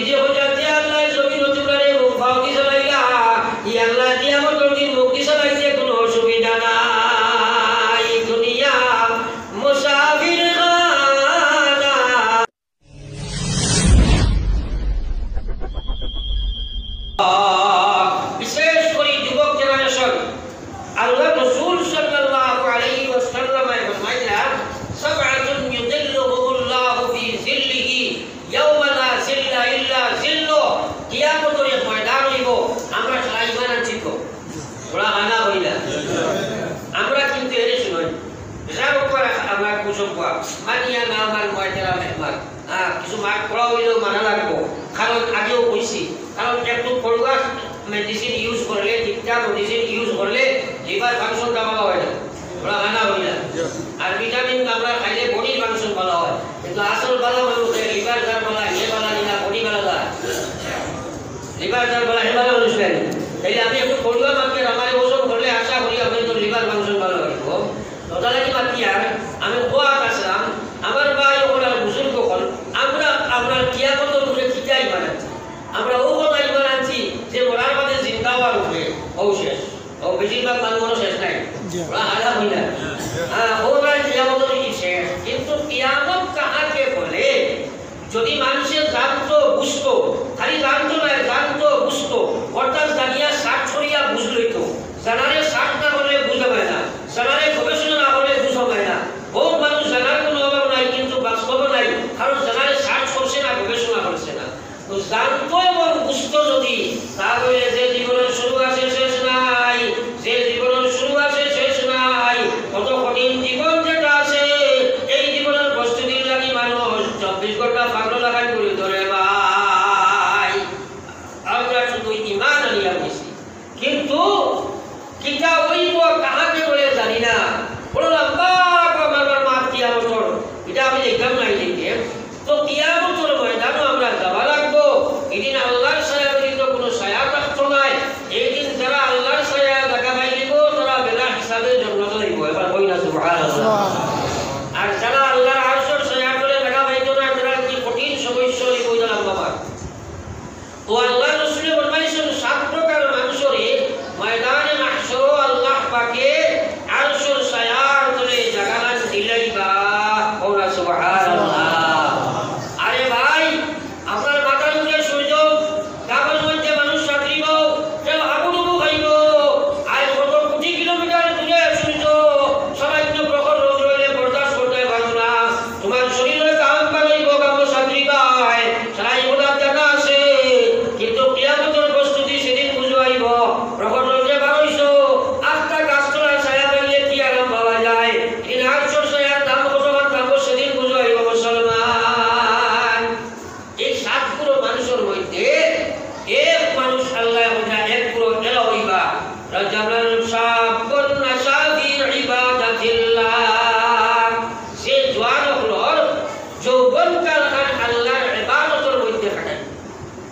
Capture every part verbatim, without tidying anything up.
যে হইয়া যে আল্লাহ জমিন তুমরারে মুখ ফাউদি চালাইলা, ই আল্লাহ কিয়ামতর দিন মুখ দি চালাইতে কোনো অসুবিধা নাই। দুনিয়া মুসাফির খানা। বিশেষ করি যুবক জেনারেশন, আল্লাহ রসুল সাল্লাল্লাহু আলাইহি ওয়াসাল্লামে ফরমাইলা, "সাবআতুন ইউযিল্লুহুমুল্লাহু ফি যিল্লিহি ইয়াওমা লা যিল্লা ইল্লা যিল্লু।" কিয়ামতর এক ময়দান অইবো, আমরা সারা ইমান আনছি তো। ওরা আনা হইলা। আমরা কিন্তু এরে শুনই। যার উপর আমরা কুসুম কোয়া, মানিয়া না আমার ময়দান মেহমান। হ্যাঁ, কিছু মার পড়া হইলেও মানা লাগবো, কারণ আগেও কইছি, কারণ একটু পড়ুয়া মেডিসিন ইউজ করলে, তিতা মেডিসিন ইউজ করলে লিভার ফাংশনটা ভালো হয় না, ওরা আনা হয় না। আর ভিটামিন আমরা খাইলে বডির ফাংশন ভালো হয়, কিন্তু আসল ভালো মানুষ লিভার যার ভালো, হে ভালো না, বডি ভালো যায়। লিভার যার ভালো, হে ভালো মানুষ নাই। তাইলে আমি একটু পড়ুয়া মাপের আমার ওজন করলে আশা করি আমি তো লিভার ফাংশন ভালো হইব। তো তাহলে কি মাতি আর আমি কোয়া আসলাম, আমার ভাই ওখানে বুজুর্গ হল, আমরা আপনার কিয়ামতর উপরে কিতা ইমান আনছি? আমরা ও কথা ইমান আনছি যে মরার বাদে জিন্দা হওয়ার উপরে, ও শেষ। ও বেশিরভাগ মানুষেরও শেষ নাই। জি। ওরা হারা হইলা। হ্যাঁ, ও ভাই কিয়ামতর কি শেষ? কিন্তু কিয়ামত কাহাকে বলে? যদি মানুষে জানতো, বুঝতো, খালি জানতো না, জানতো, বুঝতো, অর্থাৎ জানিয়া সার্চ করিয়া বুঝ লইতো। জানারে সার্চ না করলে বুঝা যায় না, জানারে গবেষণা না করলে বুঝা যায় না। বহু মানুষ জানার কোনো অভাব নাই, কিন্তু বাস্তবে নাই, কারণ জানারে সার্চ করছে না, গবেষণা করছে না। তো জানতো এবং বুঝতো যদি, তাহলে যে জীবনের শুরু আছে, শেষ নাই, যে জীবনের শুরু আছে, শেষ নাই, কত কঠিন জীবন যেটা আছে, এই জীবনের প্রস্তুতির লাগি মানুষ চব্বিশ ঘন্টা পাগল লাগান করে ধরে ভাই। আমরা শুধু ইমান আনিয়া গেছি, কিন্তু কিতা অইব কাহাকে বলে জানি না। বড় লম্বা আমার মাত কিয়ামতর, এটা আমি দেখলাম না এই দিকে। তো কিয়ামতর ময়দানও আমরা যাওয়া লাগবো। এদিন আল্লাহর ছায়া ব্যতীত কোনো ছায়া থাকতো নাই। এই দিন যারা আল্লাহর ছায়া জাগা পাই দিব, তারা বেলা হিসাবে জন্নত যাইব। এবার কই না সুবহানাল্লাহ। আর যারা আল্লাহর আরশের ছায়া তলে জাগা পাইতো না, তারা কি কঠিন সমস্যা হইব, এটা লম্বা মাত। তো আল্লাহর রসুলে ফরমাইছেন, সাত প্রকার মানুষরে ময়দানে মাহশরো আল্লাহ পাকে আরশের ছায়ার তলে জাগালান দিলাইবা। কওনা সুবহানাল্লাহ। আরে ভাই, আপনার মাথার উপরে সূর্য, গামের মধ্যে মানুষ সাঁতরিব, কেউ হাবুডুবু খাইব। আর কত কোটি কিলোমিটার দূরে সূর্য, সামান্য প্রখর রোদ রইলে বরদাস্ত করতে পারো না। তোমার শরীরের ঘাম বাড়াইব, ঘামো সাঁতরিবায়। সারা ইবাদত জানা আছে, কিন্তু কিয়ামতর প্রস্তুতি সেদিন বুঝাইব। প্রখর রোদে বারইছো, আস্তা গাছতলার ছায়া পাইলে কি আরাম পাওয়া যায়? এদিন আরশের ছায়ার দাম কতখান থাকবো, সেদিন বুঝাইব মুসলমান। এই সাত গুরু মানুষের মধ্যে এক মানুষ আল্লাহ বুঝা, এক গুরু এলা হইবা। রাজুলুন শাবুন নাশা ফি ইবাদাতিল্লাহ। যে জোয়ান অকলর যৌবনকাল খান আল্লাহর ইবাদতর মধ্যে কাটাই।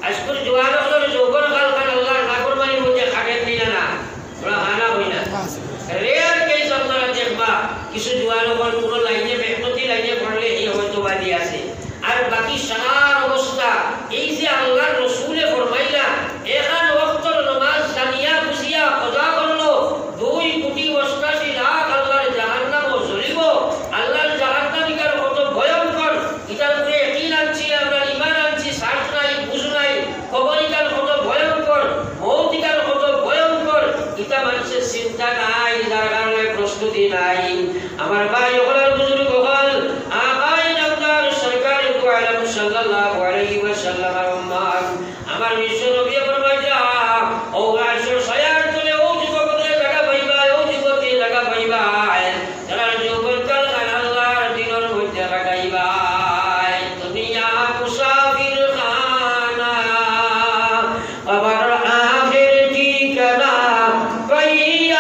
আজকুর জোয়ান অকলর যৌবনকাল খান আল্লাহর নাফরমানির মধ্যে কাটের নি না? না, ওরা হানা হই না। রেয়ার কেস আপনারা দেখবা, কিছু জোয়ান অকল কোনো লাইনে, মেহনতি লাইনে পড়লে এই হয়তো বাদি আছে। আর বাকি সারার অবস্থা, এই যে আল্লাহর রসুলে ফরমাইলা, এখান ওয়াক্তর নমাজ জানিয়া বুঝিয়া কাজা করলো, দুই কোটি অষ্টাশি লাখ আল্লাহর জাহান্নামও জ্বলিব। আল্লাহর জাহান্নাম ইটার কত ভয়ঙ্কর, ইটার উপরে ইয়াকিন আনছি, আমরা ইমান আনছি, সার্চ নাই, বুঝ নাই, কবর ইটার কত ভয়ঙ্কর, মৌত ইটার কত ভয়ঙ্কর, ইটা মানুষের চিন্তা নাই, যার কারণে প্রস্তুতি নাই। আমার ভাই অকল আর বুজুর্গ অকল, আকায়ে নামদার সরকারে দু আলম সাল্লাল্লাহু আলাইহি ওয়াসাল্লামর উম্মত, আমার বিশ্ব নবী ফরমাইয়া, ও আরশের ছায়ার তলে ও যুবকরে জাগা পাইবা, ও যুবতী জাগা পাইবা, যারা যৌবনকাল খান আল্লাহর দ্বীনর মধ্যে কাটাইবা। দুনিয়া মুসাফির খানা, কবর আখের ঠিকানা, কই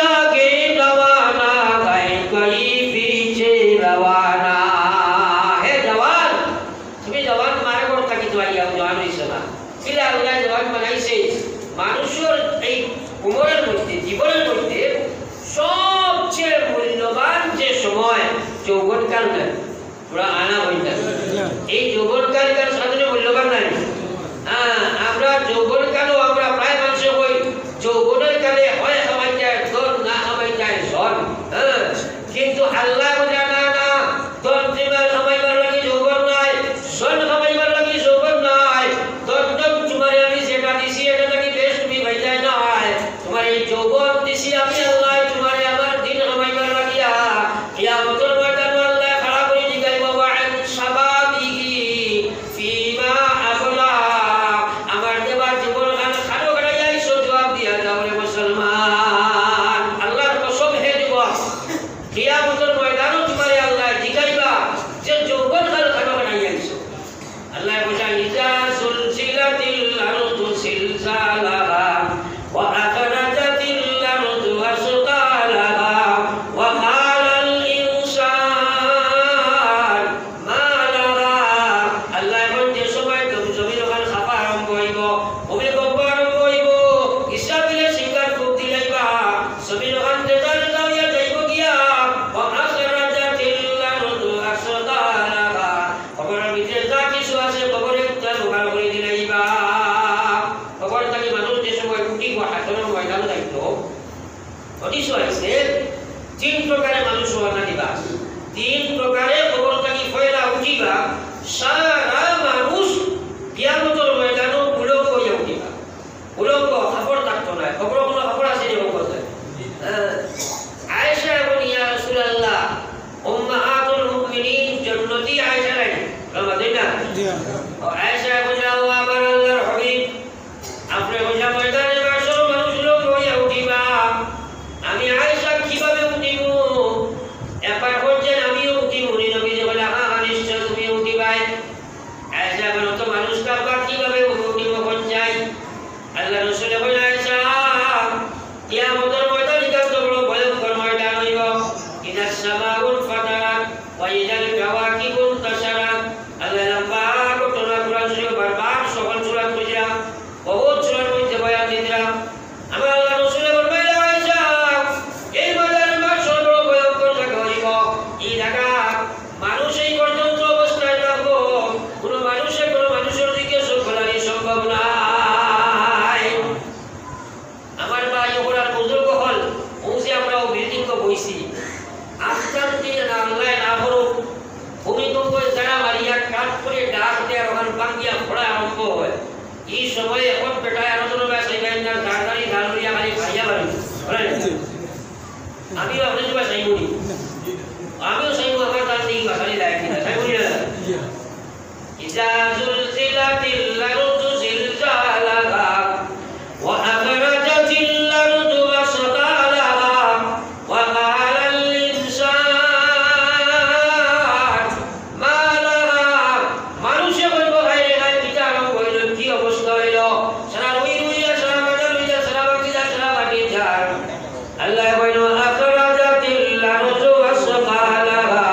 আগে রওয়ানা, কই কই পিছে রওয়ানা। হে জওয়ান, তুমি জওয়ান মার ঘর থাকি তো আইয়া জওয়ান হইছো না। কিলা আল্লাহ জওয়ান বানাইছে। মানুষের এই উমরের মধ্যে, জীবনের মধ্যে সবচেয়ে মূল্যবান যে সময় যৌবনকাল না, ওরা আনা হই না। এই যৌবনকাল কার সাথে মূল্যবান নাই। যৌবন কালো আমরা প্রায় মানষে কই, যৌবনর কালে হয় কামাইতায় ধন, না কামাইতায় ধন। হ্যাঁ, কিন্তু আল্লায় কইরা, "না, না, ধন তুমার কামাইবার লাগি যৌবন নায়, ধন কামাইবার লাগি যৌবন নায়। ধন, ধন তুমারে আমি যেটা দিছি, এটা থাকি বেশ তুমি পাইতায় নায়। তুমার এই যৌবন দিছি আমি আল্লায়, তুমারে আমার দিন কামাইবার লাগিয়া।" কিয়ামতর ময়দানো আল্লায় খাড়া করি জিগাইবো, "ওয়া আন শাবাবিহি ফিমা আবলা।" আমার দেওয়া যৌবন খান খানো খাটাইয়া আইছো, জবাব দিয়া যাও রে মুসলমান। আল্লাহর কসম হে যুবক, কিয়ামতর ময়দানো তুমারে আল্লায় জিগাইবা যে যৌবন খান খানো খাটাইয়া আইছো। আল্লায় কইরা, "ইজা জুলজিলাতিল আরদু জিলজালাহা ওয়া আখরাজাতিল আরদু আসকালাহা ওয়া ক্বালাল ইনসান মা লাহা।" আল্লায় কইন যে সময় জম-, জমিন অখান কাঁপা আরম্ভ অইবো, ভূমিকম্প আরম্ভ অইবো, ইসরাফিলে শিংগার ফুক দিলাইবা, জমিন অখান রেতা রেতা অইয়া যাইবো গিয়া, ওয়া আখরাজাতিল আরদু আসকালাহা। কবরর ভিতরে যা কিছু আছে, কবরে উঠান উবার করি দিলাইবা। কবর থাকি মানুষ যে সময় উঠিবো, হাশরর ময়দানো যাইতো, হাদিসো আইছে, তিন প্রকারে মানুষ রওয়ানা দিবা। তিন প্রকারে কবর থাকি পয়লা উঠিবা, সারা মানুষ কিয়ামতর ময়দানো উলঙ্গ অইয়া উঠিবা। উলঙ্গ, কাপড় থাকতো নায়। কবরো কুনু কাপড় আছে নি, কবর থাকি? হ্যাঁ। আয়েশা বলেন, "ইয়া রাসূলুল্লাহ, উম্মাহাতুল মুমিনিন জন্নতি আয়েশা নায়নি?" বলে, "মাতইন না?" জি। ও আয়েশা বলেন, "ও আমার আল্লাহর হাবিব, আপনে কইলা ময়দানে মাহশর মানুষ উলঙ্গ অইয়া উঠিবা। আমি আয়েশা কিভাবে উঠিমু?" একবার কইছইন, "আমিও উঠিমু নি?" নবীজি কইলা, "হ্যাঁ, হ্যাঁ, নিশ্চয় তুমিও উঠিবায়।" আয়েশা বলেন, "তো মানুষ কাঁপবা, কিভাবে উঠিমু কইছইন?" আল্লাহর রাসূলে কইলা, "আয়েশা, কিয়ামতর ময়দান ইখান তো বড় ভয়ঙ্কর ময়দান অইবো। ইযাস সামাউন ফাতারাত ওয়া ইযাল কাওয়াকিবুন তাসারাত।" আল্লায় লম্বা ঘটনা কুরআন শরীফো বারবার সকল সূরাত কইরা, বহুত সূরার মধ্যে বয়ান দিরা। আমার আল্লাহর রাসূলে ফরমাইলা, "আয়েশা, এই ময়দানে মাহশর বড় ভয়ঙ্কর জাগা অইবো। এই জাগাত মানুষ এই পর্যন্ত অবস্থায় থাকবো, কুনু মানুষে কুনু মানুষর দিকে চোখ ফেলানি সম্ভব নায়।" আমার ভাই অকল আর বুজুর্গ অকল, অউ যে আমরা অউ বিল্ডিংও বইছি, আস্তে আস্তে না আল্লায় না করউক, ভূমিকম্পে জাড়া মারিয়া কাঠ করি ডাক দেয় আর অখান ভাঙ্গিয়া পড়া আরম্ভ অয়। ই সময় অখন বেটায় আরো জনর বায় চাইবা, ইন্দার তাড়াতাড়ি জাল করিয়া খালি খাইয়া বাড়ি। আমিও আপনার জন্য চাইবো নি? আমিও চাইবো আমার তার নেই বাসালি লাগে কিনা, চাইবো নি না? ইজা জুলজিলাতিল আরদু জিলজালাহা ওয়া আখরাজাতিল আরদু আসকালাহা ওয়া ক্বালাল ইনসান মা লাহা। মানুষে কইবো, "হায় রে হায়, কিতা আরম্ভ অইলো, কি অবস্থা অইলো?" সারা রুই রুইয়া, সারা বাজার রুইয়া, সারা বাগিচা, সারা বাগিচা। আল্লায় কইন, "আখরাজাতিল আরদু আসকালাহা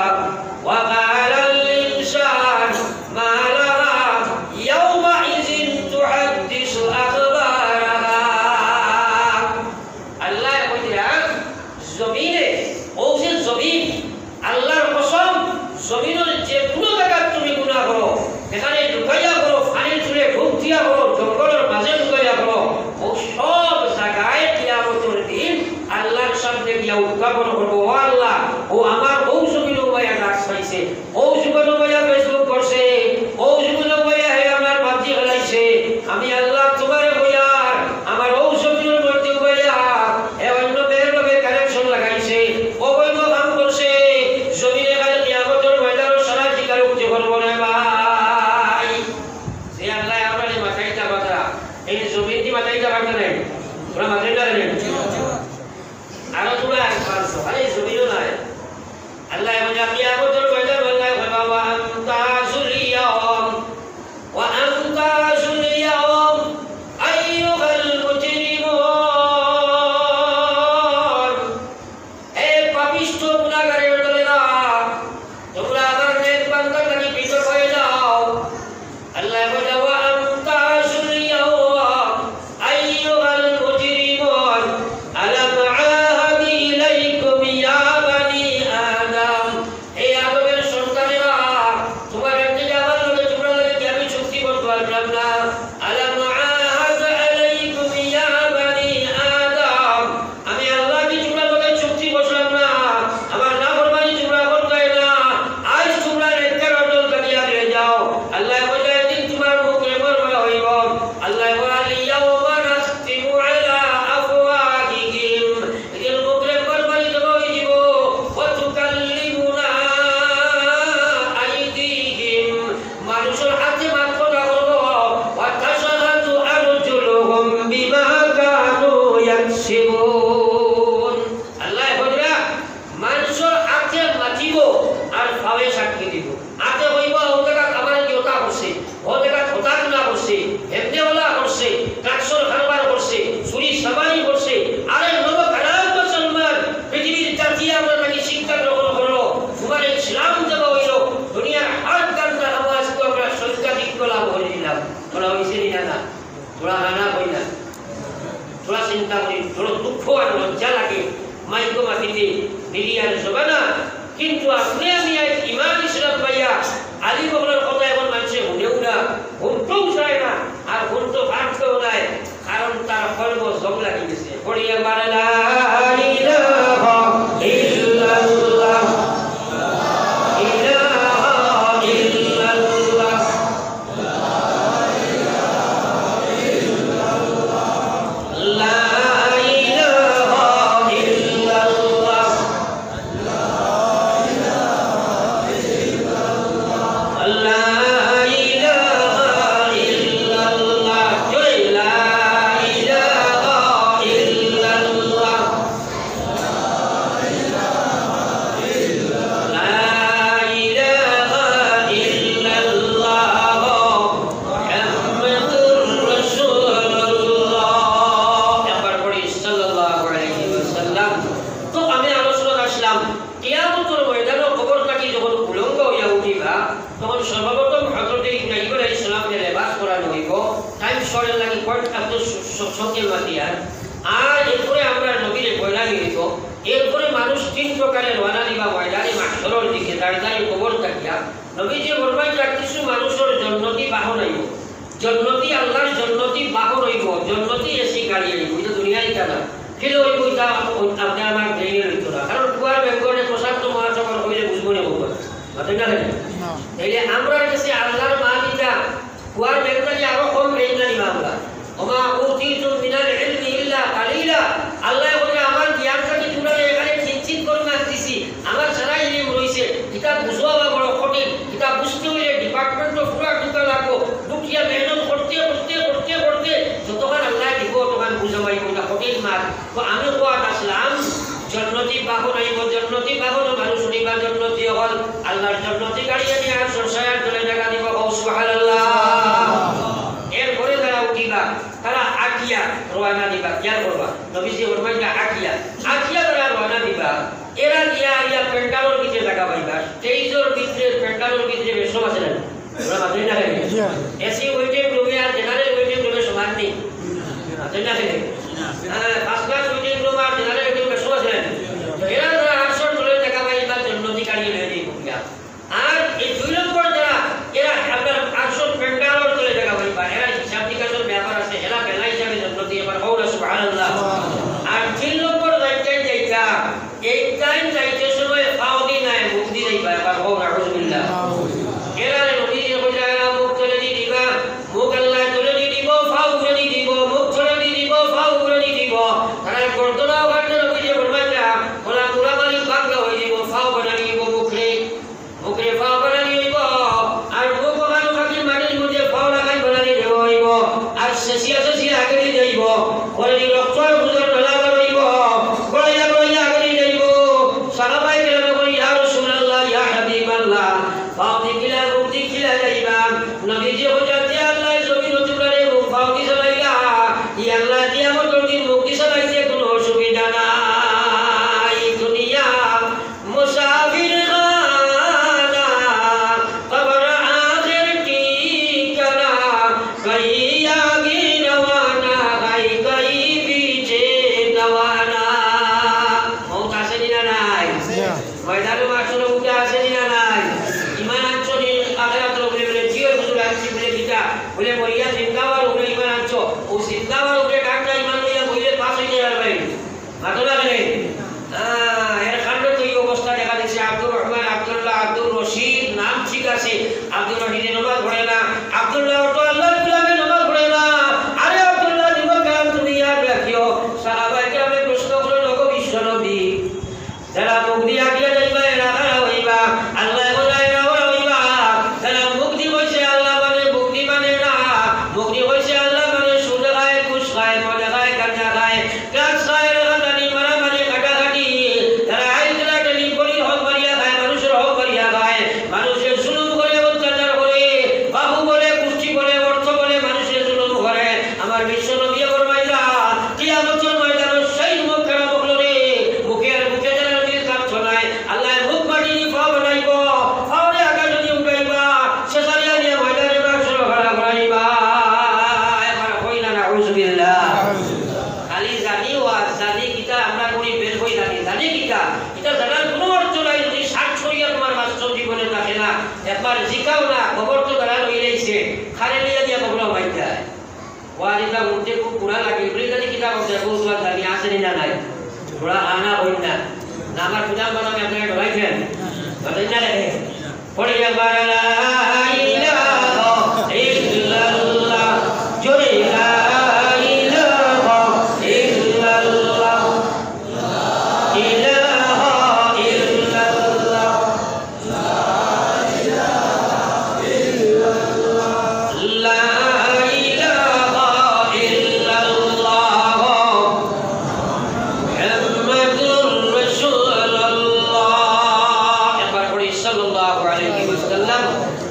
ওয়া ক্বালাল ইনসান মা লাহা ইয়াউমাইযিন তুহাদ্দিসু আখবারাহা।" আল্লায় কইরা, জমিনে, অউ যে জমিন, আল্লাহর কসম, জমিনর যে কুনু জাগাত তুমি গুনা করো, যেখানে লুকাইয়া করো, পানির চুলে ডুব দিয়া করো, জঙ্গলর মাঝে লুকাইয়া করো, অউ সব জাগায় কিয়ামতর দিন আল্লাহর সামনে গিয়া উত্থাপন করবো, "ও আল্লাহ, অউ আমার অউ জমিনো বইয়া ডাক পাইছে, অউ জমিনো বইয়া Facebook করছে, অউ জমিনো বইয়া হে আমার বাপজি হারাইছে, আমি আল্লাহ তুমারে কইয়ার, আমার অউ জমিনর মধ্যে বইয়া হে অইন্য মেয়ের লগে connection লাগাইছে, অবৈধ কাম করছে।" জমিনে কাইল কিয়ামতর ময়দানো সারা স্বীকারোক্তি করবো রে ভাই। যে আল্লায় আমরারে মাতাইতা পারতা, এই জমিন দি মাতাইতা পারতা নায়? ওরা মাতাইতা নায়? আরো তুমরা আরো পারছো, আরে জমিনও নায়। আল্লায় কইন, কিয়ামতর ময়দানো আল্লায় কইবা, "ওয়া আমতাজুল ইয়াউম, ওয়া আমতাজুল ইয়াউম, আইয়ুহাল মুজরিমুন।" এ পাপিষ্ঠ গুনাহগারের দলেরা, তুমরা আমার নেক বান্দা থাকি পৃথক অইয়া যাও। আল্লায় কইন, "ওয়া আমতাজুল ইয়াউম আইয়ুহাল মুজরিমুন।" থুড়া হানা কই না, থুড়া চিন্তা করি, বড় দুঃখ আর লজ্জা লাগে। মাইকো মাতিতে মিডিয়ার জমানা, কিন্তু আপনে আমি আজ ইমান ইসলাম পাইয়া আলিম অকলর কথা এখন মানষে হুনেও না, হুনতেও চায় না, আর হুনতো পারতেও নায়, কারণ তার কলবো জং লাগি গেছে। পড়িয়া মারে লা ইলাহা ইল্লাল্লাহ, ইলাহা ইল্লাল্লাহ। لا إله إلا الله. لا إله إلا الله. জোরে, لا إله إلا الله. لا إله إلا الله محمد رسول الله। একবার পড়ি সাল্লাল্লাহু আলাইহি ওয়াসাল্লাম। তো আমি আলোচনা আসলাম, কিয়ামতর ময়দানো কবর থাকি যখন উলঙ্গ হইয়া উঠিবা, তখন সর্বপ্রথম হযরতে ইব্রাহিম আলাইহিস সালামরে লেবাস পরানো হইব। টাইম শর্টের লাগি পয়েন্ট এত স-, স-, শর্টের মাতিয়ার। আর এরপরে আমরা নবীরে পয়লা নিব। এরপরে মানুষ তিন প্রকারে রওয়ানা দিবা ময়দানে মাহশরর দিকে, দাঁড় দাঁড়িয়ে কবর থাকিয়া। নবীজি ফরমাইতরা, কিছু মানুষর জন্নতি বাহন আইব, জন্নতি, আল্লাহর জন্নতি বাহন আইব, জন্নতি এসি গাড়ি আইব। এটা দুনিয়ার ইটা না, কিলো আইব, এটা আপনার আমার ব্রেইনে লইতো না। কারণ কুয়ার বেঙ্গলে প্রশান্ত মহাসাগর হইলে বুঝবো না বলবো। মাতইন না কেন? না। তাইলে আমরার গেছে আল্লাহর মাল ইটা, কুয়ার বেঙ্গলে আরো কম ব্রেইন জানি আমরা। ওমা উতিতুম মিনাল ইলমি ইল্লা কালিলা। আল্লাহ বলে, আমার জ্ঞান থাকি তোমরা এখানে কিঞ্চিত পরিমাণ দিছি, আমার সারা ইলিম রইছে। ইটা বুঝাওয়া বড় কঠিন, ইটা বুঝতে হইলে ডিপার্টমেন্টও পুরা ঢুকা লাগবো। ঢুকিয়া মেহনত করতে, করতে, করতে, করতে যতক্ষণ আল্লাহ দিব, ততক্ষণ বুঝাইব, ইটা কঠিন মাল। তো আমি কোয়াত আসলাম, জন্নতি বাহন আইব, জন্নতি বাহন মানুষ উঠিবা, জন্নতি অকল আল্লাহর জন্নতি গাড়ি আনি আর সরসায়ার তলে জাগা দিব, কও সুবহানাল্লাহ। এরপরে যারা উঠিবা, তারা আটিয়া রওয়ানা দিবা, খেয়াল করবা। নবীজি ফরমাইতরা আটিয়া, আটিয়া তারা রওয়ানা দিবা। এরা গিয়া আইয়া পেন্ডালর ভিতরে জাগা পাইবা। স্টেজর ভিতরে, পেন্ডালর ভিতরে বেশকম আছে না? আমরা মাতই না কেন? জি। এসি ওয়েটিং রুমে আর জেনারেল ওয়েটিং রুমে সমান নি? মাতই না কেন? হ্যাঁ, ফার্স্ট ক্লাস ওয়েটিং রুম আর জেনারেল ওয়েটিং বেশকম আছে না? তো এরা যারা আটশো ডলার জাগা পাইবা, জন্নতি গাড়ি লইয়া দিব গিয়া। আর এই দুই নম্বর যারা, এরা আপনার আসল পেন্ডালর তলে জাগা পাইবা, এরা হিসাব নিকাশর ব্যাপার আছে, এরা বেলা হিসাবে জন্নতি, আবার কও না সুবহানাল্লাহ। আর তিন নম্বর যাইতে যাইতা, এই টাইম যাইতে সময় পাও দি নায়, মুখ দি যাইবা, আবার কও নাউজুবিল্লাহ। এরা নবীজি কইলা, এরা মুখ তলে দি দিবা, মুখ আল্লাহ তলে দি দিব, পাও উপরে দি দিব, মুখ তলে দি দিব, পাও উপরে দি দিব। তারা গর্দনা ওখানে নবীজি ফরমাইলা, ওলা পুরা বাড়ি বাঙ্গা হয়ে দিব, পাও বানানি দিব মুখরে। মুখরে পাও বানানি হইব, আর মুখ ওখানো থাকি মাটির মধ্যে পাও লাগাই বানানি দেওয়া হইব, আর শেষিয়া শেষিয়া আগেদি যাইব, করে দি রক্তর বুঝর ঢলা বার হইব, গড়াইয়া গড়াইয়া আগেদি যাইব। সাহাবায়ে কেরামে কই, ইয়া রাসূলুল্লাহ, ইয়া হাবিবাল্লাহ, পাও দি কিলা, মুখ দি কিলা যাইবা? নবীজি হজাতে আল্লাহ জমিন তুলারে মুখ পাও দি চালাইলা, ই আল্লাহ কিয়ামতর দিন মুখ দি চালাইতে কোনো অসুবিধা নাই। দুনিয়া মুসাফির খানা, কবর আখের ঠিকানা, কই আগে রওয়ানা, কই, কই পিছে রওয়ানা। মউত আছে নি না নাই? জি। ময়দানে মাহশরো উঠা আছে নি না নাই? ইমান আনছো নি আখেরাতর উপরে? বলে, জি অয় হুজুর, আনছি। বলে, কিতা? বলে, মরিয়া জিন্দা অওয়ার উপরে ইমান আনছো। অউ জিন্দা অওয়ার উপরে কাটটা ইমান লইয়া বইলে পাস অইতে পারবায় নি। মাতো না কেনে? হ্যাঁ, এর কারণে তো এই অবস্থা দেখা দিছে। আব্দুর রহমান, আব্দুল্লাহ, আব্দুর রশিদ, নাম ঠিক আছে। আব্দুর রশিদে নামাজ পড়ে না। আব্দুল্লাহ তো আল্লাহর গোলামে নামাজ পড়ে না। আরে আব্দুল্লাহ, জীবন কাল তুমি ইয়াদ রাখিও। সাহাবায়ে কেরামে প্রশ্ন করলেন, ওগো বিশ্ব নবী, যারা মুখ দিয়া দিয়া যাইবা, এরা কারা হইবা? আল্লাহ বলে, এরা ওরা হইবা। যারা মুখ দি কইছে আল্লাহ মানে, মুখ দি মানে না। মুখ দি কইছে আল্লাহ মানে, সুদ খায়, ঘুষ খায়, মদ খায়, গাঞ্জা খায়, ড্রাগস খায়, রাগারাগি, মারামারি, কাটাকাটি। তারা আইন কাটাকাটি, গরির হক মারিয়া খায়, মানুষর হক মারিয়া খায়, মানুষরে জুলুম করে, অত্যাচার করে, বাহু বলে, গুষ্টি বলে, অর্থ বলে, মানুষরে জুলুম করে। আমার বিশ্ব নবী ফরমাইলা, কিয়ামতর ময়দানো সেই মুখ খারাপ অকলরে, মুখে আর মুখে যারা নবীর কাপ ছড়ায়, আল্লাহ মুখ মাটি দি পাও বানাইব, পাওরে আকাশে দি উঠাইবা, শেষারিয়া দিয়া ময়দানে মাহশর খাড়া করাইবা। এবার কই না ওয়ারিদা উঠতে খুব বুড়া লাগে, বুড়ি কাছে কিতা করতে, বউ তোমার জানি আছে নি না নাই? বুড়া আনা হইল না। না, আমার বুঝাম বানামে আপনারা ডরাইছেন। বাতাই না লাগে। পড়ি একবার লা ইলাহা ইল্লাল্লাহ, জোরে লা ইলাহা ইল্লাল্লাহ, ইলাহা ইল্লাল্লাহ। লা ইলাহা ইল্লাল্লাহ মুহাম্মাদুর রাসূলুল্লাহ। একবার পড়ি সাল্লাল্লাহু আলাইহি ওয়াসাল্লাম।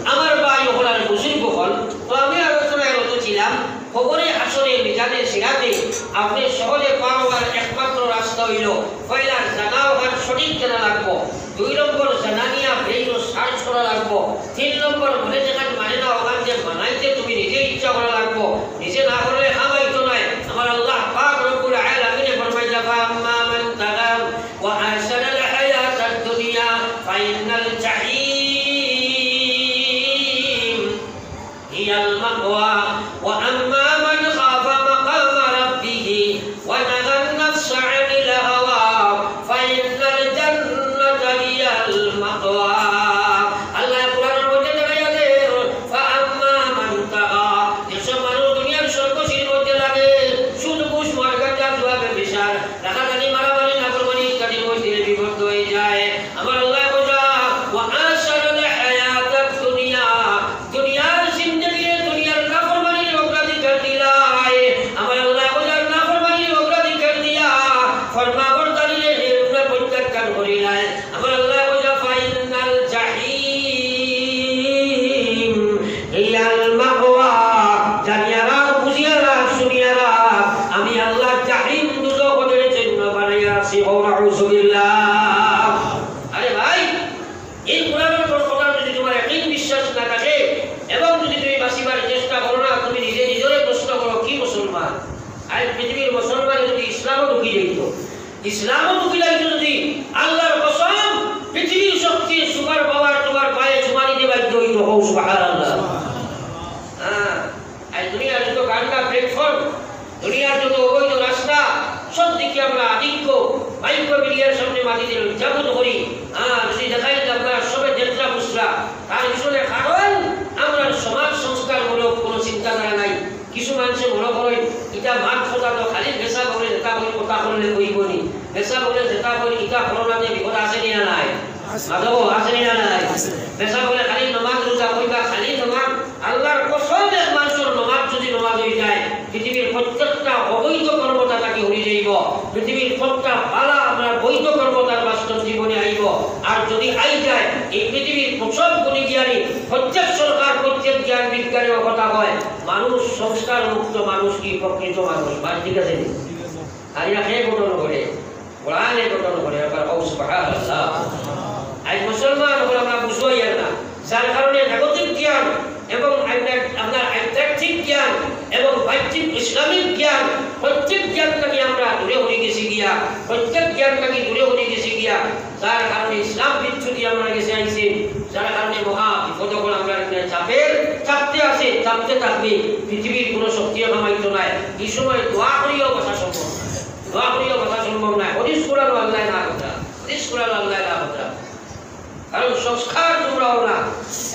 আমার ভাই অকল আর বুজুর্গ অকল, তো আমি আলোচনায় রত ছিলাম, কবরে হাশরে মিজানে সিরাতে আপনে সহজে পার অওয়ার একমাত্র রাস্তা অইলো, পয়লা জানা অখান সঠিক জানা লাগবো, দুই নম্বর জানা নিয়া brain-ও search করা লাগবো, তিন নম্বর মনে যেখান মানে না অখান যে বানাইতে তুমি নিজে ইচ্ছা করা লাগবো, নিজে না করলে কাম অইতো নায়। আমার আল্লাহ পাক রব্বুল আলামিনে ফরমাইলা, "ফাআম্মা মান তাগা ওয়া আসারাল হায়াতাদ দুনিয়া ফাইন্নাল জাহিম হিয়াল মাওয়া, ওয়া আম্মা মান খাফা মাকামা রাব্বিহি ওয়া নাহান নাফসা আনিল হাওয়া ফাইন্নাল জান্নাতা হিয়াল মাওয়া।" আল্লাহ কোরআনর মধ্যে জানাইয়া দেন, "ফাআম্মা মান তাগা।" যেসব মানুষ দুনিয়ার সর্বস্বর মধ্যে লাগে, সুদ, ঘুষ, মদ, গাঞ্জা, জুয়া, ব্যভিচার, রাগারাগি, মারামারি, নাফরমানি ইত্যাদির মধ্যে লিপ্ত অইযায়, আমার আল্লাহ কইরা, "ওয়া আসারাল হায়াতাদ দুনিয়া", দুনিয়ার জিন্দেগিরে দুনিয়ার নাফরমানির অগ্রাধিকার দিলায়। আমার আল্লাহ কইরা নাফরমানির অগ্রাধিকার দিয়া ফরমাবরদারিরে প্রত্যাখ্যান করিলায়। আমার আল্লাহ কইরা, "ফাইন্নাল জাহিম হিয়াল মাওয়া।" জানিয়া রাখ, বুঝিয়া রাখ, শুনিয়া রাখ, আমি আল্লাহ জাহিম দুজখ ওদের জন্য বানাইয়া রাখছি। কও নাউজুবিল্লাহ। আরে ভাই, এই কোরআনর কথার যদি তোমার একই বিশ্বাস না থাকে এবং যদি তুমি বাঁচিবার চেষ্টা করো না, তুমি নিজে নিজরে প্রশ্ন করো, কি মুসলমান? আজ পৃথিবীর মুসলমান যদি ইসলামও ঢুকি যাইত, ইসলামও ঢুকি যাইত যদি, আল্লাহর কসম, পৃথিবীর শক্তি, সুপার পাওয়ার তোমার পায়ে চুমা দিতে বাধ্য হইত। কও সুবহানাল্লাহ। হ্যাঁ, আজ দুনিয়ার যত গান্দা প্ল্যাটফর্ম, দুনিয়ার যত অবৈধ রাস্তা, সব দিকে আমরা আধিক্য, মাইক্রো মিডিয়ার সামনে মাটিতে লজ্জাবোধ করি। হ্যাঁ, যদি দেখাই যে আপনারা সবে দেখরা বুঝরা, তার পিছনে কারণ আমরা সমাজ সংস্কারমূলক কোনো চিন্তাধারা নাই। কিছু মানুষে মনে করেন, ইটা মাত কথা তো খালি বেচা বলে যেটা বলে কথা করলে কইব নি, বেচা বলে যেটা বলে ইটা করোনাতে বিপদ আছে নি না নাই? আছে। মাধব আছে নি না নাই? আছে। বেচা বলে খালি নমাজ রোজা কইবা, খালি নমাজ। আল্লাহর কসম, এক মানুষের নমাজ যদি নমাজ হয়ে যায়, পৃথিবীর প্রত্যেকটা অবৈধ কর্মতা তাকে হয়ে যাইব, পৃথিবীর প্রত্যেকটা বালা আমরা বৈধ কর্মতার বাস্তব জীবনে আইব। আর যদি আই যায়, এই পৃথিবীর সব গুণী জ্ঞানী, প্রত্যেক সরকার, প্রত্যেক জ্ঞান বিজ্ঞানের কথা হয়, মানুষ সংস্কার মুক্ত মানুষ কি প্রকৃত মানুষ? মাত ঠিক আছে নি? আর ইয়া কে ঘটনা ঘটে, কোরআনে ঘটনা ঘটে, আবার কও সুবহানাল্লাহ। আজ মুসলমান হল আমরা বুঝাইয়ার না, যার কারণে জাগতিক জ্ঞান এবং আপনার, আপনার আধ্যাত্মিক জ্ঞান এবং বাহ্যিক ইসলামিক জ্ঞান, প্রত্যেক জ্ঞান থেকে আমরা দূরে হয়ে গেছি গিয়া, প্রত্যেক জ্ঞান থেকে দূরে হয়ে গেছি গিয়া, যার কারণে ইসলাম বিচ্যুতি আমরা গেছে আইছে, যার কারণে মহা বিপদ হল আমরা এখানে চাপের, চাপতে আছে, চাপতে থাকবে। পৃথিবীর কোনো শক্তি কামাইতো নাই। এই সময় দোয়া করিও বাঁচা সম্ভব না। দোয়া করিও বাঁচা সম্ভব নয়। হদিস কোরআন আল্লাহ না কথা। হদিস কোরআন আল্লাহ না কথা। কারণ সংস্কার তোমরাও না।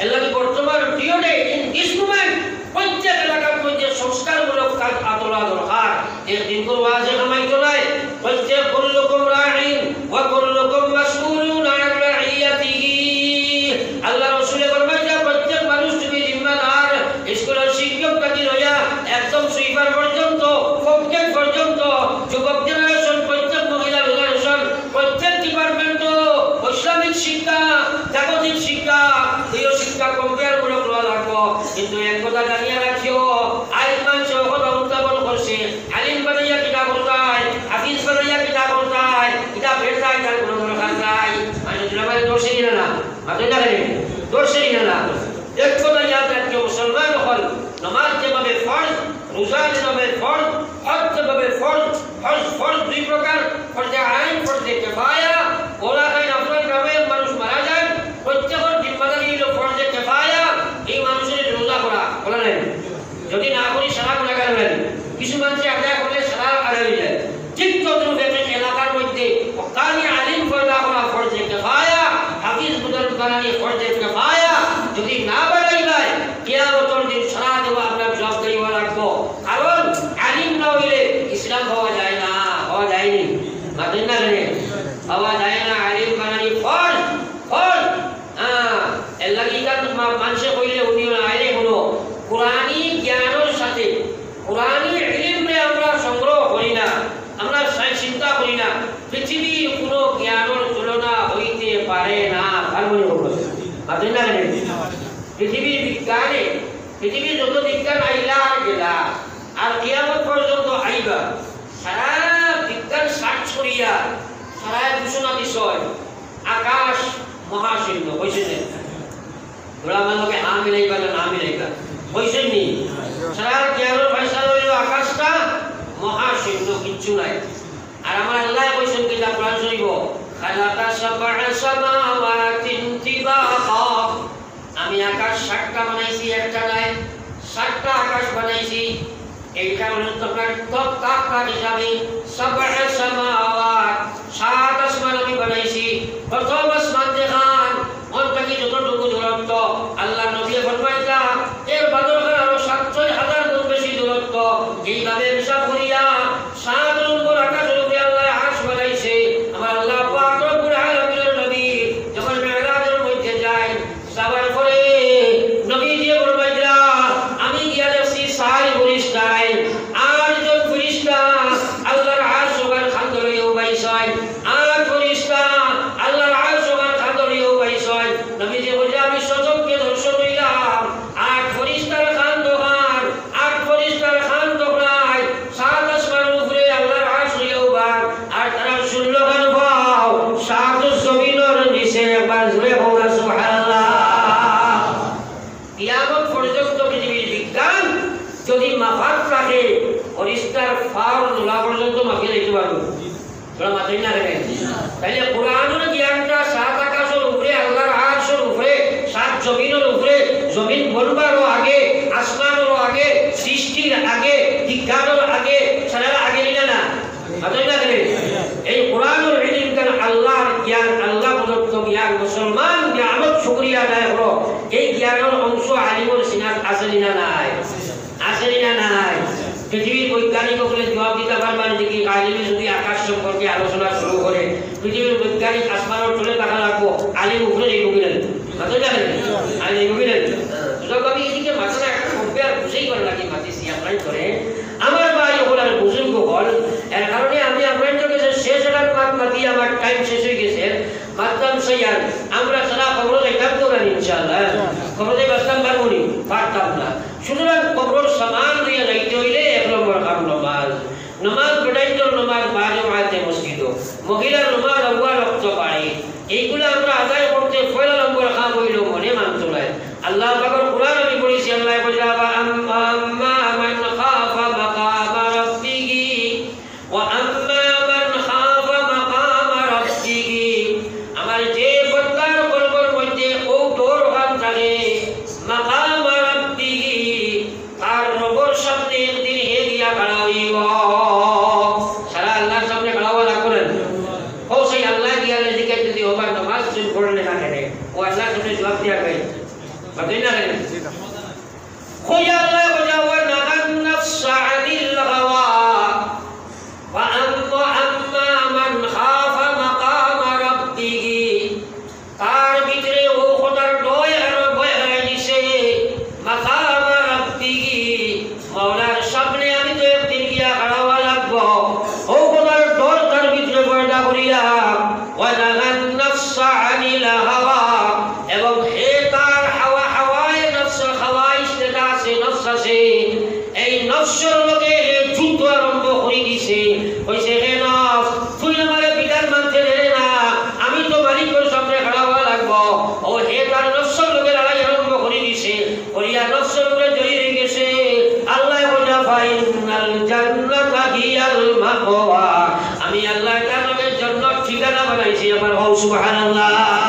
এর লাগি বর্তমান পিরিয়ডে, in this moment, প্রত্যেক এলাকার মধ্যে সংস্কারমূলক কাজ আতলা দরকার। একদিন কোনো ওয়াজে কামাইতো নাই। প্রত্যেক কুল্লুকুম রাইন ওয়া কুল্লুকুম মাসউলুন আন রাইয়াতিহি। আল্লাহ রসুলে ফরমাইতা, প্রত্যেক মানুষ তুমি জিম্মাদার। স্কুলের শিক্ষক থাকি লইয়া একদম সুইপার পর্যন্ত, ফকটেক পর্যন্ত, যুবক জেনারেশন, প্রত্যেক মহিলা জেনারেশন, প্রত্যেক ডিপার্টমেন্টও ইসলামিক শিক্ষা, জাগতিক শিক্ষা, দুইও শিক্ষা কম্পেয়ারমূলক লওয়া লাগবো। কিন্তু এক কথা জানিয়া রাখিও, আইজ মানষে কথা উত্থাপন করছে, আলিম বানাইয়া কিতা করতায়, হাফিজ বানাইয়া কিতা করতায়, কিতা বেরতায়, তার কোনো দরকার নাই। মানে দুলাভাই দর্শে দিলে না, মাতই না কেনে? দর্শে দিলে না। এক কথা ইয়াদ রাখিও, মুসলমান হল, নমাজ যেভাবে ফরজ, রোজা যেভাবে ফরজ, হজ যেভাবে ফরজ, হজ ফরজ দুই প্রকার, ফরজে আইন, ফরজে কেফায়া। ওলা খাইন আপনার গ্রামে এক মানুষ মারা যায়, প্রত্যেকের জিম্মাদারি হইল ফরজে কেফায়া, এই মানুষের রোজা করা, বলা নাই? যদি না করি সারা গুনাহগার হয়ে যাবে। কিছু মানুষে আদায় করলে সারা আদায় অইযায়। ঠিক তদ্রূপ এক এক এলাকার মধ্যে হক্কানি আলিম পয়দা করা ফরজে কিফায়া, হাফিজ মুদাররিস বানানি ফরজে কিফায়া। যদি না বানাইবায়, কিয়ামতর দিন সারা দেওয়া আপনার জবাবদারি অওয়া লাগবো। কারণ আলিম না অইলে ইসলাম পাওয়া যায় না, পাওয়া যায়নি। মাতইন না কেনে? পাওয়া যায় না, আলিম বানানি ফরজ, ফরজ। হ্যাঁ, এর লাগি ইখান মা-, মানষে কইলে হুনিও না, আরে হুনো, কোরআনি জ্ঞানর সাথে কোরআনি ইলিমরে আমরা সংগ্রহ করি না, আমরা চাই চিন্তা করি না, পৃথিবীর কোনো জ্ঞানর তুলনা হইতে পারে না। তার মানে হলো, মাতইন না কেনে? পৃথিবীর বিজ্ঞানে, পৃথিবীর যত বিজ্ঞান আইলা আর গেলা, আর কিয়ামত পর্যন্ত আইবা, সারা বিজ্ঞান সার্চ করিয়া সারা ঘোষণা দিছে, আকাশ মহাশূন্য, কইছে যে? ওরা আমার লগে হা মিলাইবা না না মিলাইবা? কইছেন নি? সারা জ্ঞানর ফয়সালা অইলো আকাশটা মহাশূন্য, কিচ্ছু নাই। আর আমার আল্লাহ কইছেন কিতা কোরআন শরীফো, "খালাকা সাবআ সামাওয়াতিন তিবাকা।" আমি আকাশ সাতটা বানাইছি, একটা নাই, সাতটা আকাশ বানাইছি। এইটা হলো আপনার তপ-, তাক-, তাক হিসাবে সাবআ সামাওয়াত, সাত আসমান আমি বানাইছি। প্রথম আসমান যেখান, অন থাকি যতটুকু দূরত্ব, আল্লাহর নবী ফরমাইতা, এর বাদর খান আরো সাত ছয় হাজার গুণ বেশি দূরত্ব। এইভাবে হিসাব করিয়া সাত নম্বর আকাশের উপরে আল্লাহ আরশ বানাইছে। আমার আল্লাহ পাক রব্বুল আলামিনের নবী যখন মেরাজের মধ্যে যায়, যাবার পরে নবীজিয়ে ফরমাইরা, "আমি গিয়া দেখছি চাইর ফিরিস্তায়, আটজন ফিরিস্তা আল্লাহর আরশ ওখান খান ধরিয়া উবাইছইন, আট ফিরিস্তা আল্লাহর আরশ ওখান খান ধরিয়া উবাইছইন।" নবীজিয়ে কইরা, "আমি সচক্ষে দর্শন অইলাম, আট ফিরিস্তার খান দোকান, আট ফিরিস্তার খান দোকান, সাত আসমানর উপরে আল্লাহর আরশ অইয়া উবা।" আর তারা ষোলো খান পাও সাত জমিনর নিচে, একবার জোরে কও না সুবহানাল্লাহ। কিয়ামত পর্যন্ত পৃথিবীর বিজ্ঞান যদি মাপার থাকে, ফিরিস্তার পাওর নোলা পর্যন্ত মাপিয়া যাইতে পারবো। তোরা মাতইন না কেনে? তাইলে কোরআনর জ্ঞানটা সাত আকাশর উপরে, আল্লাহর আরশর উপরে, সাত জমিনর উপরে, জমিন বনবারও আগে, আসমানরও আগে, সৃষ্টির আগে, বিজ্ঞানর আগে, সারা আগে নিলা না? মাতইন না কেনে? এই কোরআনর ইলিম কান আল্লাহর জ্ঞান, আল্লাহ প্রদত্ত জ্ঞান, মুসলমান নিয়ামত শুকরিয়া আদায় করো। এই জ্ঞানর অংশ আলিমর সিনাত আছে নি না নাই? আছে নি না নাই? পৃথিবীর বৈজ্ঞানিক অকলে জবাব দিতা পারবা নি যে কি আলিমে যদি আকাশ সম্পর্কে আলোচনা শুরু করে, পৃথিবীর বৈজ্ঞানিক আসমানর তলে থাকা লাগবো, আলিম উপরে যাইবো কি না? মাতইন না কেনে? আলিম যাইবো কি না? সুতরাং আমি এদিকে মাথা না একটা কমবে আর বুঝেই পারে না কি মাতিছি, আপনারাই করে। আমার ভাই অকল আর বুজুর্গ অকল, এর কারণে আমি আপনারার কাছে শেষ একটা মাত মাতি আমার টাইম শেষ অই গেছে। মাততাম চাইয়ার, আমরা সারা কবরো যাইতাম তো না ইনশাআল্লাহ। কবরো যাই বাঁচতাম পারবো নি? পারতাম না। সুতরাং কবরর সামান লইয়া যাইতে অইলে এক নম্বর কাম নমাজ। নমাজ বেটাইন্তর নমাজ বা জমাতে মসজিদো। মহিলার নমাজ আউয়াল ওয়াক্ত পাড়ে। এইগুলা আমরা আদায় করতে পয়লা নম্বর কাম অইলো মনে মানতে নাই। আল্লাহ পাকর কোরআন আমি পড়ছি, আল্লাহ কইরা, "ওয়া আম-, আম্মা মান খাফা মাকামা রাব্বিহি, ওয়া আম্মা মান খাফা মাকামা রাব্বিহি।" আমার যে বন্দার কলবর মধ্যে ও ডর অখান থাকে, মাকামা রাব্বিহি, তার রবর সামনে একদিন হে গিয়া খাড়া অইবো। সারা আল্লাহর সামনে খাড়া অওয়া লাগবো না? ও সেই আল্লাহ গিয়া লেজিকে যদি ওবার নামাজ চুর করলে না কেনে, ও আল্লাহর সামনে জবাব দিয়া গেল। মাতইন না কেনে? কইয়া আল্লাহ কইয়া, "ওয়া নাহান নাফসা আনিল হাওয়া, ওয়া আম-, ওয়া আম্মা মান খাফা মাকামা রাব্বিহি।" তার ভিতরে ও কথার ডর আর ভয় হারাই দিছে। মাকামা রাব্বিহি, মাওলার সামনে আমি তো একদিন গিয়া খাড়া অওয়া লাগবো। ও কথার ডর তার ভিতরে পয়দা করিয়া, ওয়া নাহান নাফসা আনিল হাওয়া, এবং হে তার হাওয়া, হাওয়ায়ে নফস, খাওয়াইশ যেটা আছে, নফস আছে, এই নফসর লগে হে যুদ্ধ আরম্ভ করি দিছে। কইছে, "হে নফস, তুই আমারে বিধান মানতে দে না, আমি তো মালিকর সামনে খাড়া অওয়া লাগবো।" ও হে তার নফসর লগে লড়াই আরম্ভ করি দিছে, করিয়া নফসর উপরে জয়ী অই গেছে। আল্লাহ কইরা, "ফাইন্নাল জান্নাতা হিয়াল মাওয়া।" আমি আল্লাহ তার লগে জন্নত ঠিকানা বানাইছি। আবার কও সুবহানাল্লাহ।